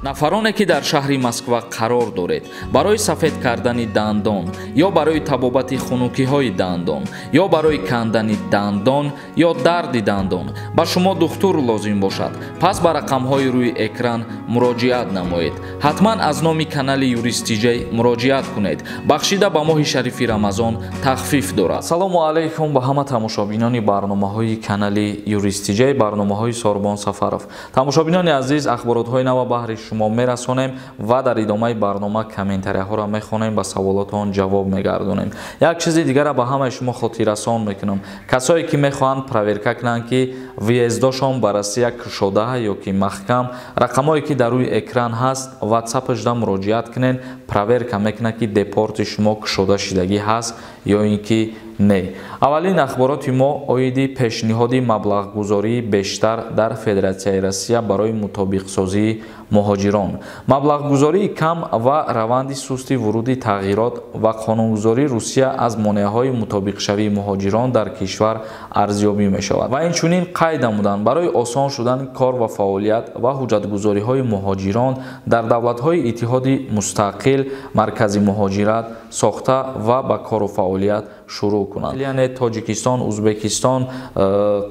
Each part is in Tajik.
Нафароне ки дар шаҳри Москва қарор доред, барои сафед кардани дандон ё барои табобати хунукиҳои дандон ё барои кандани дандон ё дарди дандон ба шумо духтур лозим бошад, пас ба рақамҳои рӯи экран муроҷиат намоед. Ҳатман аз номи канали Юрист Тиҷай муроҷиат кунед. Бахшида ба моҳи шарифи Рамазон тахфиф дорад. Салому алайкум ба ҳама тамошобинони барномаҳои канали Юрист Тиҷай, барномаҳои Сорбон Сафаров. Тамошобинони азиз, ахборотҳои нава баҳри шумо мерасонем ва дар идомаи барнома комментарияҳоро мехонем, ба саволотон ҷавоб мегардонем. Як чизи дигара ба ҳамаи шумо хотиррасон мекунам. Касое ки мехоҳанд проверка кунанд, ки въездошон ба Россия кушодаҳа ё ки маҳкам, рақамҳое ки дар рӯи экран ҳаст, ватсапашда муроҷиат кунед, проверка мекунад, ки депорти шумо кушода шидагӣ ҳаст ё ин ки не. Аввалин ахбороти мо оиди пешниҳоди маблағгузории бештар дар Федератсияи Россия барои мутобиқсозии муҳоҷирон. Маблағгузории кам ва раванди сусти вуруди тағйирот ва қонунгузории Русия аз монеаҳои мутобиқшавии муҳоҷирон дар кишвар арзёбӣ мешавад. Ва инчунин қайд намуданд, барои осон шудани кор ва фаъолият ва ҳуҷҷатгузориҳои муҳоҷирон дар давлатҳои иттиҳоди мустақил маркази муҳоҷират сохта ва ба кору фаъолият шурӯъ кунанд. Яъне Тоҷикистон, Узбекистон,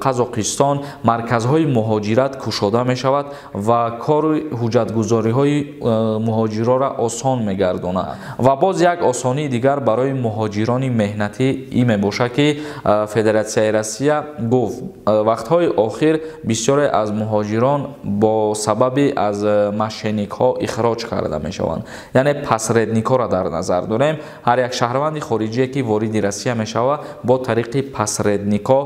Қазоқистон марказҳои муҳоҷират кушода мешавад ва кори ҳуҷҷатгузориҳои муҳоҷироро осон мегардонад. Ва боз як осонии дигар барои муҳоҷирони меҳнатӣ ин мебошад, ки Федератсияи Россия гуфт, вақтҳои охир бисёре аз муҳоҷирон бо сабаби аз мошенникҳо ихроҷ карда мешаванд. Яъне посредникҳоро дар назар дорем. Ҳар як шаҳрванди хориҷие ки вориди Россия мешавад, бо тариқи посредникҳо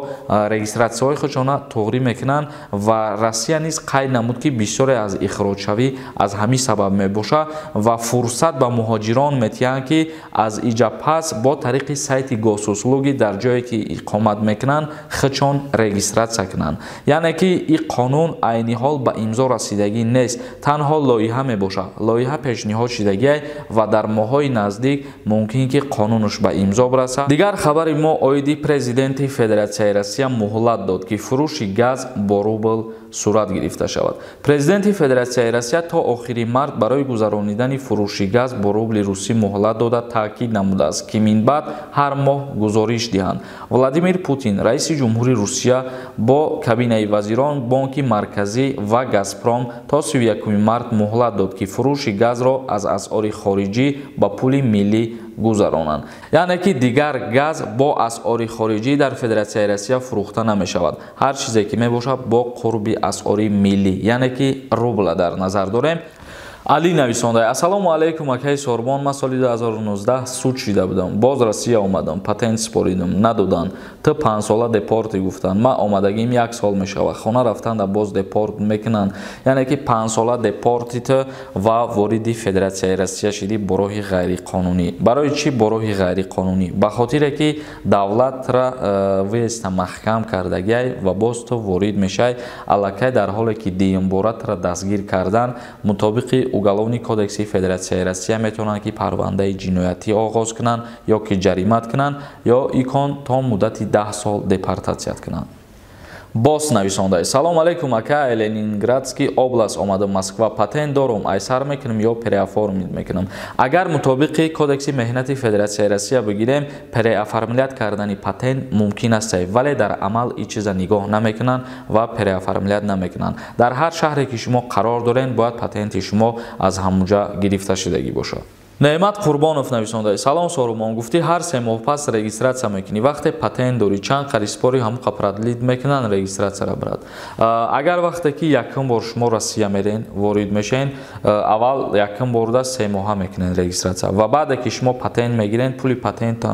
регистратсияҳои худшона туғрӣ мекунанд ва Россия низ қайд намуд, ки бисёре аз ихроҷшавӣ аз ҳамин сабаб мебошад ва фурсат ба муҳоҷирон метиҳанд, ки аз иҷа пас бо тариқи сайти госуслуги дар ҷое ки иқомат мекунанд худшон регистратсия кунанд. Яъне ки ин қонун айни ҳол ба имзо расидагӣ нест, танҳо лоиҳа мебошад. Лоиҳа пешниҳод шидагиай ва дар моҳҳои наздик мумкин ки қонунаш ба имзо бирасад. Дигар хабари мо оиди президенти Федератсияи Россия муҳлат дод, ки фурӯши газ бо рубл сурат гирифта шавад. Президенти Федератсияи Россия то охири март барои гузаронидани фурӯши газ бо рубли русӣ муҳлат дода таъкид намудааст, ки минбаъд ҳар моҳ гузориш диҳанд. Владимир Путин, раиси ҷумҳури Русия, бо кабинаи вазирон, Бонки марказӣ ва Газпром то 31 март муҳлат дод, ки фурӯши газро аз асъори хориҷӣ ба пули миллӣ гузаронанд. Яъне ки дигар газ бо асъори хориҷӣ дар Федератсияи Россия фурӯхта намешавад. Ҳар чизе ки мебошад бо қурби асъори миллӣ, яъне ки рубла дар назар дорем. Али нависонда: Ассалому алайкум, акаи Сорбон, ман соли 2019 суд шида будам, боз Россия омадам, патент супоридам, надоданд. Ту 5 сола депорти гуфтанд. Ман омадагим 1 сол мешавад, хона рафтанда боз депорт мекунанд. Яъне ки 5 сола депорти ту ва вориди Федератсияи Россия шидӣ бо роҳи ғайриқонунӣ. Барои чӣ бо роҳи ғайриқонунӣ? Ба хотире ки давлатра въезда маҳкам кардагиай ва боз ту ворид мешай, аллакай дар ҳоле ки дуюмбора тура дастгир кардан, мутобиқи Уголовный кодекси Федератсияи Россия метавонанд, ки парвандаи ҷиноятӣ оғоз кунанд ё ки ҷаримат кунанд, ё икон то муддати 10 сол депортатсият кунанд. Бос нависонда: Салом алейкум, ака, Ленинградский област омадам Москва, патент дорум, айсар мекунам ё переоформить мекунам? Агар мутобиқи кодекси меҳнати Федератсияи Россия бигирем, переоформлять кардани патент мумкин аст, вале дар амал ин чиза нигоҳ намекунанд ва переоформлять намекунанд. Дар ҳар шаҳре ки шумо қарор доред, бояд патенти шумо аз ҳамунҷа гирифта шидагӣ бошад. Неъмат Қурбонов нависонда: Салом Сорумон, гуфтӣ ҳар 3 моҳ пас регистратсия мекунӣ, вақте патент дорӣ чанд қариспори ҳамуқа продлить мекунанд регистратсияра брат. Агар вақте ки якум бор шумо Россия мерен, ворид мешавен, аввал якум борда 3 моҳа мекунен регистратсия ва баъде ки шумо патент мегирен, пули патент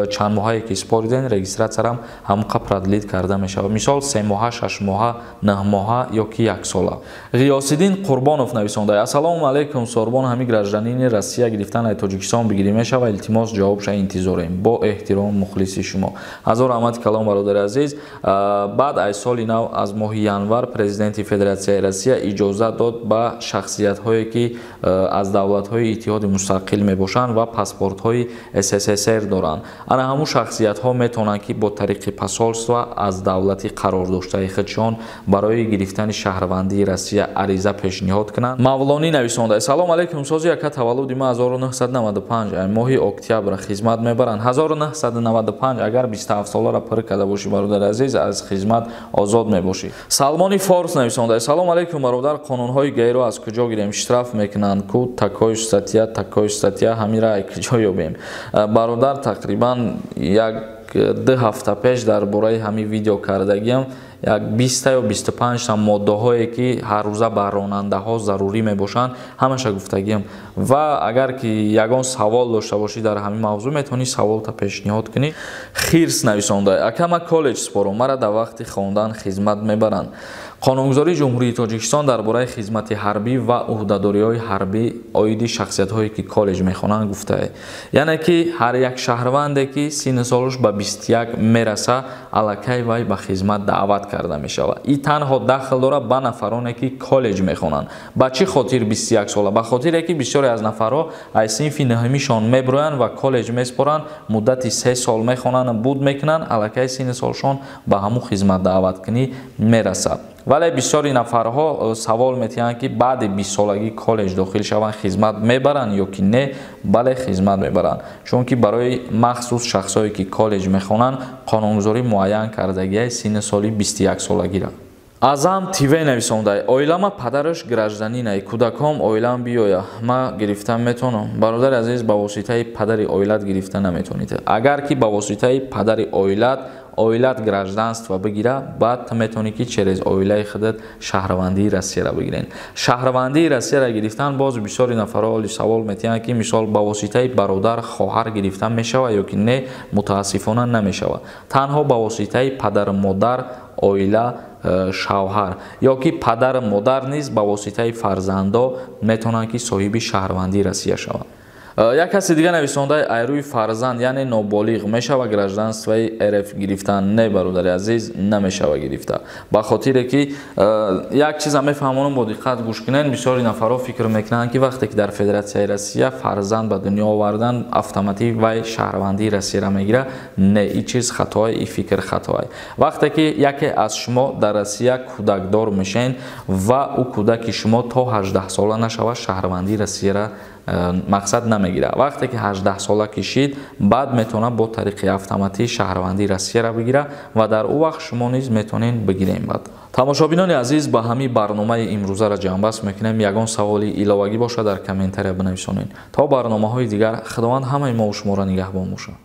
чанд моҳае ки спориден, регистратсиярам ҳамуқа продлить карда мешавад. Мисол 3 моҳа, 6 моҳа, 9 моҳа ё ки 1 сола. Ғиёсиддин Қурбонов нависонда: Ассалому алайкум Сорбон, ҳамин гражданини Россия гирифтан гирифтан аз Тоҷикистон бигирӣ мешава? Илтимос, ҷавобша интизорем. Бо эҳтиром, мухлиси шумо. Ҳазор раҳмати калом, бародари азиз. Баъд аз соли нав, аз моҳи январ, президенти Федератсияи Россия иҷозат дод ба шахсиятҳое, ки аз давлатҳои иттиҳоди мустақил мебошанд ва паспортҳои СССР доранд. Ана ҳамун шахсиятҳо метавонанд, ки бо тариқи посольство аз давлати қарордоштаи худшон барои гирифтани шаҳрвандии Россия ариза пешниҳод кунанд. Мавлонӣ нависонда: салом алейкум, сози яка, таваллуди ма 1995, моҳи октябр, хизмат мебаранд? 1995 агар 27 соларо пур карда бошӣ, бародари азиз, аз хизмат озод мебошӣ. Салмони Форс нависонда: салом алейкум, бародар, қонунҳои ГАИ-ро аз куҷо гирем? Штраф мекунанд ку, такой статья, такой статья, ҳамира ай куҷо ёбем? Бародар, тақрибан 1-2 ҳафта пеш дар бораи ҳамин видео кардагиам. Як 20-та ё 25-та моддаҳое, ки ҳаррӯза ба ронандаҳо зарурӣ мебошанд, ҳамаша гуфтагиам. Ва агар ки ягон савол дошта бошӣ дар ҳамин мавзӯъ, метавонӣ саволта пешниҳод кунӣ. Хирс нависонда: ака, ма коллеҷ спорам, мара дар вақти хондан хизмат мебаранд? Қонунгузории Ҷумҳурии Тоҷикистон дар бораи хизмати ҳарбӣ ва ӯҳдадориҳои ҳарбӣ оиди шахсиятҳое, ки коллеҷ мехонанд, гуфтае, яъне ки ҳар як шаҳрванде, ки синну солаш ба 21 мераса, аллакай вай ба хизмат даъват карда мешавад. И танҳо дахл дорад ба нафароне, ки коллеҷ мехонанд. Ба чӣ хотир 21 сола? Ба хотире ки бисёре аз нафарҳо аз синфи нӯҳумишон мебироянд ва коллеҷ меспоранд, муддати 3 сол мехонанд, буд мекунанд, аллакай синну солшон ба ҳамун хизмат даъваткунӣ мерасад. Вале бисёри нафарҳо савол метиҳанд, ки баъди 20-солагӣ коллеҷ дохил шаванд, хизмат мебаранд ё ки не? Бале, хизмат мебаранд, чунки барои махсус шахсое, ки коллеҷ мехонанд, қонунгузорӣ муайян кардагиаи синни соли 21-солагиро. Азам ТВ нависонда: оилама падараш гражданинай, кӯдакҳом оилам биёя, ма гирифта метавонам? Бародари азиз, ба воситаи падари оилат гирифта наметавонед. Агар ки ба воситаи падари оилат гражданство бигира, баъд ту метавонӣ, ки через оилаи худат шаҳрвандии Россияро бигирен. Шаҳрвандии Россияро гирифтан, боз бисёри нафарҳо оли савол метиҳанд, ки мисол ба воситаи бародар, хоҳар гирифтан мешавад ё ки не? Мутаассифона, намешавад. Танҳо ба воситаи падару модар, оила, шавҳар ё ки падару модар низ ба воситаи фарзандо метавонанд, ки соҳиби шаҳрвандии Россия шаванд. Як каси дига нависондаи: ай рӯи фарзанд, яъне ноболиғ, мешава гражданствои РФ гирифтан? Не, бародари азиз, намешава гирифта, ба хотире ки як чиза мефаҳмонам, бо диққат гӯш кунед. Бисёри нафарҳо фикр мекунанд, ки вақте ки дар Федератсияи Россия фарзанд ба дунё овардан, автоматик вай шаҳрвандии Россияро мегирад. Не, и чиз хатоа, и фикр хатоа. Вақте ки яке аз шумо дар Россия кӯдакдор мешавед ва ӯ кӯдаки шумо то 18 сола нашавад, шаҳрвандии Россияро мақсад намегирад. Вақте ки 18 сола кишид, баъд метавонад бо тариқи автоматӣ шаҳрвандии Россияро бигирад ва дар ӯ вақт шумо низ метавонед бигирем. Баъд, тамошобинони азиз, ба ҳамин барномаи имрӯзаро ҷамъбаст мекунем. Ягон саволи иловагӣ бошад, дар комментария бинависонед. То барномаҳои дигар, Худованд ҳамаи мову шуморо нигаҳбон бошад.